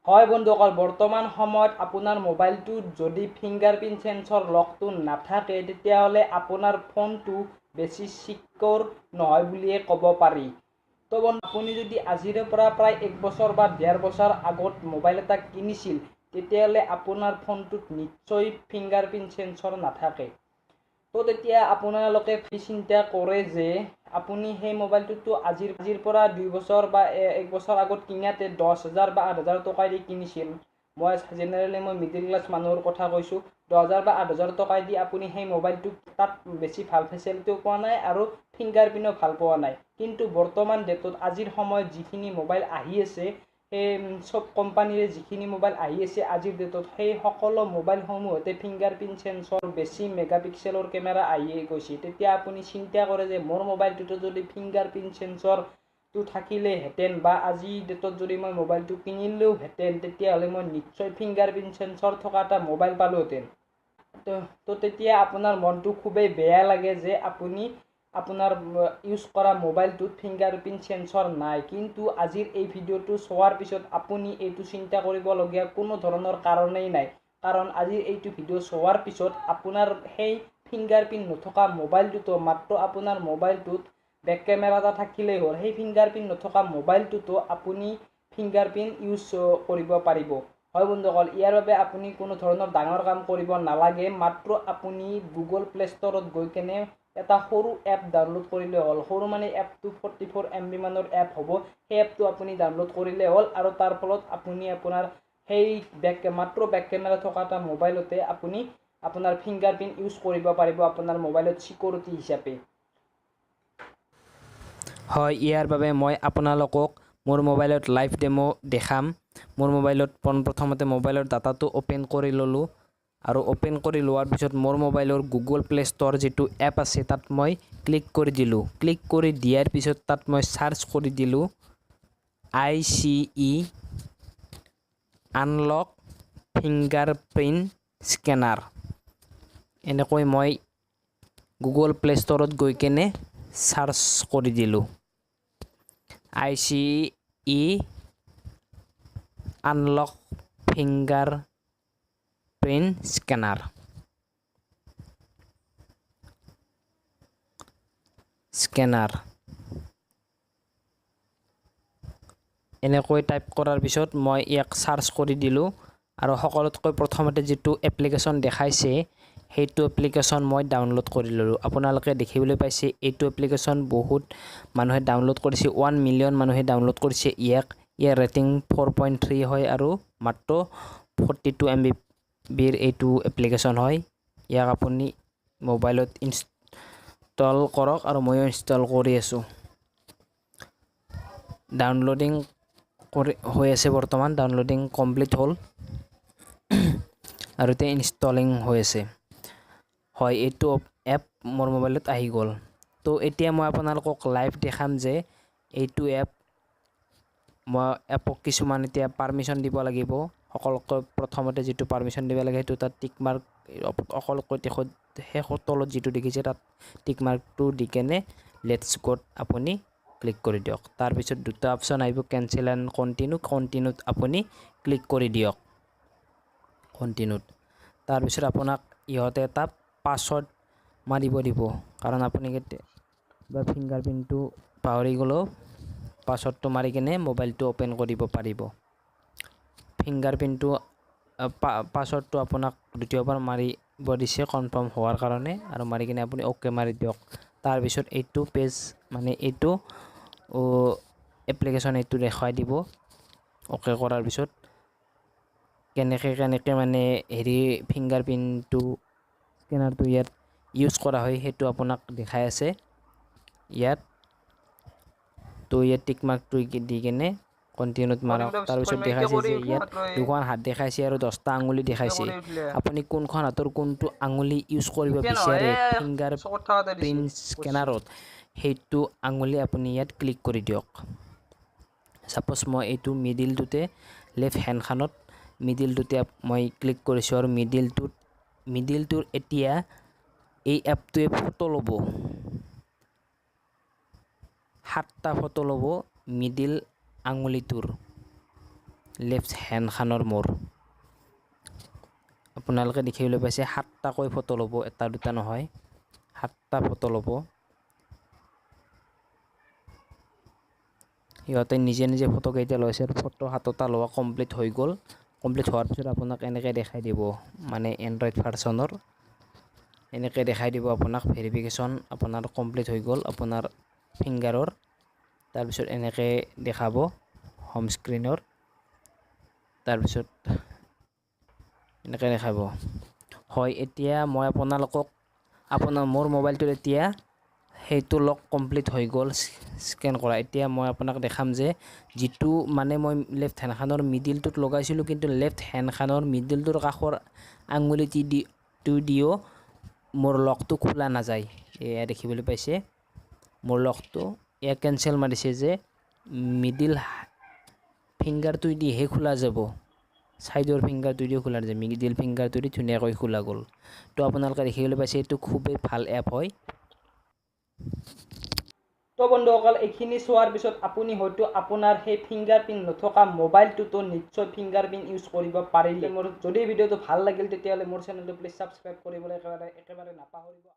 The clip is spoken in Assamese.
হয় বন্ধুসকল, বৰ্তমান সময়ত আপোনাৰ মোবাইলটোত যদি ফিংগাৰপ্ৰিণ্ট চেঞ্চৰ লকটো নাথাকে, তেতিয়াহ'লে আপোনাৰ ফোনটো বেছি ছিকিউৰ নহয় বুলিয়ে ক'ব পাৰি। তো বন্ধু, আপুনি যদি আজিৰে পৰা প্ৰায় 1 বছৰ বা ডেৰ বছৰ আগত মোবাইল এটা কিনিছিল, তেতিয়াহ'লে আপোনাৰ ফোনটোত নিশ্চয় ফিংগাৰপ্ৰিণ্ট চেঞ্চৰ নাথাকে। তো তেতিয়া আপোনালোকে চিন্তা কৰে যে আপুনি সেই মোবাইলটোতো আজিৰ পৰা 2 বছৰ বা 1 বছৰ আগত কিনাতে 10,000 বা 8,000 টকা দি কিনিছিল। মই জেনেৰেলি মই মিডিল ক্লাছ মানুহৰ কথা কৈছোঁ। 10,000 বা 8,000 টকা দি আপুনি সেই মোবাইলটো তাত বেছি ভাল ফেচিলিটিও পোৱা নাই আৰু ফিংগাৰপ্ৰিণ্টো ভাল পোৱা নাই। কিন্তু বৰ্তমান ডেটত আজিৰ সময়ত যিখিনি মোবাইল আহি আছে, সেই চব কোম্পানীৰে যিখিনি মোবাইল আহি আছে আজিৰ ডেটত, সেই সকলো মোবাইলসমূহতে ফিংগাৰপ্ৰিণ্ট চেঞ্চৰ, বেছি মেগাপিক্সেলৰ কেমেৰা আহিয়ে গৈছে। তেতিয়া আপুনি চিন্তা কৰে যে মোৰ মোবাইলটোতো যদি ফিংগাৰপ্ৰিণ্ট চেঞ্চৰটো থাকিলেহেঁতেন বা আজিৰ ডেটত যদি মই মোবাইলটো কিনিলোহেঁতেন, তেতিয়াহ'লে মই নিশ্চয় ফিংগাৰপ্ৰিণ্ট চেঞ্চৰ থকা এটা মোবাইল পালোহেঁতেন। তো তেতিয়া আপোনাৰ মনটো খুবেই বেয়া লাগে যে আপুনি আপোনাৰ ইউজ কৰা মোবাইলটোত ফিংগাৰপ্ৰিণ্ট চেঞ্চৰ নাই। কিন্তু আজিৰ এই ভিডিঅ'টো চোৱাৰ পিছত আপুনি এইটো চিন্তা কৰিবলগীয়া কোনো ধৰণৰ কাৰণেই নাই, কাৰণ আজিৰ এইটো ভিডিঅ' চোৱাৰ পিছত আপোনাৰ সেই ফিংগাৰপ্ৰিণ্ট নথকা মোবাইলটোতো মাত্ৰ আপোনাৰ মোবাইলটোত বেক কেমেৰা এটা থাকিলেই হ'ল, সেই ফিংগাৰপ্ৰিণ্ট নথকা মোবাইলটোতো আপুনি ফিংগাৰপ্ৰিণ্ট ইউজ কৰিব পাৰিব। হয় বন্ধুসকল, ইয়াৰ বাবে আপুনি কোনো ধৰণৰ ডাঙৰ কাম কৰিব নালাগে। মাত্ৰ আপুনি গুগল প্লে ষ্ট'ৰত গৈ কেনে এটা সৰু এপ ডাউনলোড কৰিলে হ'ল। সৰু মানে এপটো 44 MB মানৰ এপ হ'ব। সেই এপটো আপুনি ডাউনলোড কৰিলে হ'ল আৰু তাৰ ফলত আপুনি আপোনাৰ সেই মাত্ৰ বেক কেমেৰা থকা এটা মোবাইলতে আপুনি আপোনাৰ ফিংগাৰপ্ৰিণ্ট ইউজ কৰিব পাৰিব আপোনাৰ মোবাইলত ছিকিউৰিটি হিচাপে। হয়, ইয়াৰ বাবে মই আপোনালোকক মোৰ মোবাইলত লাইভ ডেম' দেখাম। মোৰ মোবাইলত পোনপ্ৰথমতে মোবাইলৰ ডাটাটো অ'পেন কৰি ল'লোঁ আৰু অ'পেন কৰি লোৱাৰ পিছত মোৰ মোবাইলৰ গুগল প্লে ষ্ট'ৰ যিটো এপ আছে তাত মই ক্লিক কৰি দিলোঁ। ক্লিক কৰি দিয়াৰ পিছত তাত মই চাৰ্চ কৰি দিলোঁ ICE unlock fingerprint scanner. এনেকৈ মই গুগল প্লে ষ্ট'ৰত গৈ কেনে চাৰ্চ কৰি দিলোঁ ICE unlock fingerprint scanner. এনেকৈ টাইপ কৰাৰ পিছত মই ইয়াক চাৰ্চ কৰি দিলোঁ আৰু সকলোতকৈ প্ৰথমতে যিটো এপ্লিকেশ্যন দেখাইছে সেইটো এপ্লিকেশ্যন মই ডাউনলোড কৰি ল'লোঁ। আপোনালোকে দেখিবলৈ পাইছে এইটো এপ্লিকেশ্যন বহুত মানুহে ডাউনলোড কৰিছে, 1 মিলিয়ন মানুহে ডাউনলোড কৰিছে ইয়াক। ইয়াৰ ৰেটিং 4.3 হয় আৰু মাত্ৰ 42 এম বিৰ এইটো এপ্লিকেশ্যন হয়। ইয়াক আপুনি মোবাইলত ইনষ্টল কৰক আৰু ময়ো ইনষ্টল কৰি আছোঁ। ডাউনলোডিং কৰি হৈ আছে বৰ্তমান, ডাউনলোডিং কমপ্লিট হ'ল আৰু এতিয়া ইনষ্টলিং হৈ আছে। হয়, এইটো এপ মোৰ মোবাইলত আহি গ'ল। তো এতিয়া মই আপোনালোকক লাইভ দেখাম যে এইটো এপ মই এপক কিছুমান এতিয়া পাৰ্মিশ্যন দিব লাগিব। সকলোতকৈ প্ৰথমতে যিটো পাৰ্মিশ্যন দিব লাগে সেইটো তাত টিক মাৰ্ক, সকলোতকৈ শেষৰ তলত যিটো দেখিছে তাত টিক মাৰ্কটো দি কেনে let's গ'ত আপুনি ক্লিক কৰি দিয়ক। তাৰপিছত দুটা অপশ্যন আহিব, কেঞ্চেল এণ্ড কণ্টিনিউ। কণ্টিনিউত আপুনি ক্লিক কৰি দিয়ক, কণ্টিনিউত। তাৰপিছত আপোনাক ইহঁতে এটা পাছৱৰ্ড মাৰিব দিব, কাৰণ আপুনি কেতিয়াবা ফিংগাৰপ্ৰিণ্টটো পাহৰি গ'লেও পাছৱৰ্ডটো মাৰি কেনে মোবাইলটো অ'পেন কৰিব পাৰিব। ফিংগাৰপ্ৰিণ্টটো পাছৱৰ্ডটো আপোনাক দ্বিতীয়বাৰ মাৰিব দিছে কনফাৰ্ম হোৱাৰ কাৰণে, আৰু মাৰি কিনে আপুনি অ'কে মাৰি দিয়ক। তাৰপিছত এইটো পেজ মানে এইটো এপ্লিকেশ্যন এইটো দেখুৱাই দিব। অ'কে কৰাৰ পিছত কেনেকৈ মানে হেৰি ফিংগাৰপ্ৰিণ্টটো স্কেনাৰটো ইয়াত ইউজ কৰা হয় সেইটো আপোনাক দেখাই আছে ইয়াত। তো ইয়াত টিক মাৰ্কটো দি কেনে কণ্টিনিউত মাৰক। তাৰপিছত দেখাইছে যে ইয়াত দুখন হাত দেখাইছে আৰু 10টা আঙুলি দেখাইছে। আপুনি কোনখন হাতৰ কোনটো আঙুলি ইউজ কৰিব বিচাৰে ফিংগাৰপ্ৰিণ্ট স্কেনাৰত, সেইটো আঙুলি আপুনি ইয়াত ক্লিক কৰি দিয়ক। ছাপ'জ মই এইটো মিডিলটোতে লেফ্ট হেণ্ডখনত মিডিলটোতে মই ক্লিক কৰিছোঁ আৰু মিডিলটোৰ এতিয়া এই এপটোৱে ফটো ল'ব, 7টা ফটো ল'ব মিডিল আঙুলিটোৰ। লেফ্ট হেণ্ডখনৰ মোৰ। আপোনালোকে দেখিবলৈ পাইছে 7টাকৈ ফটো ল'ব, এটা দুটা নহয়, 7টা ফটো ল'ব। সিহঁতে নিজে নিজে ফটোকেইটা লৈছে। ফটো 7টা লোৱা কমপ্লিট হৈ গ'ল। কমপ্লিট হোৱাৰ পিছত আপোনাক এনেকৈ দেখাই দিব, মানে এণ্ড্ৰইড ভাৰ্চনৰ এনেকৈ দেখাই দিব আপোনাক ভেৰিফিকেশ্যন আপোনাৰ কমপ্লিট হৈ গ'ল আপোনাৰ ফিংগাৰৰ। তাৰপিছত এনেকৈ দেখাব হোম স্ক্ৰীণৰ, তাৰপিছত এনেকৈ দেখাব। হয়, এতিয়া মই আপোনালোকক আপোনাৰ মোৰ মোবাইলটোত এতিয়া সেইটো লক কমপ্লিট হৈ গ'ল স্কেন কৰা। এতিয়া মই আপোনাক দেখাম যে যিটো মানে মই লেফ্ট হেণ্ডখনৰ মিডিলটোত লগাইছিলোঁ, কিন্তু লেফ্ট হেণ্ডখনৰ মিডিলটোৰ কাষৰ আঙুলিটো দিও মোৰ লকটো খোলা নাযায়। এয়া দেখিবলৈ পাইছে মোৰ লকটো এয়া কেঞ্চেল মাৰিছে যে মিডিল ফিংগাৰটো দিহে খোলা যাব, ছাইডৰ ফিংগাৰটো দিও খোলা নাযায়, মিডিল ফিংগাৰটো দি ধুনীয়াকৈ খোলা গ'ল। তো আপোনালোকে দেখিবলৈ পাইছে এইটো খুবেই ভাল এপ হয়। তো বন্ধুসকল, এইখিনি চোৱাৰ পিছত আপুনি হয়তো আপোনাৰ সেই ফিংগাৰপ্ৰিণ্ট নথকা মোবাইলটোতো নিশ্চয় ফিংগাৰপ্ৰিণ্ট ইউজ কৰিব পাৰিলে। মোৰ যদি ভিডিঅ'টো ভাল লাগিল তেতিয়াহ'লে মোৰ চেনেলটো প্লিজ ছাবস্ক্ৰাইব কৰিবলৈ একেবাৰে নাপাহৰিব।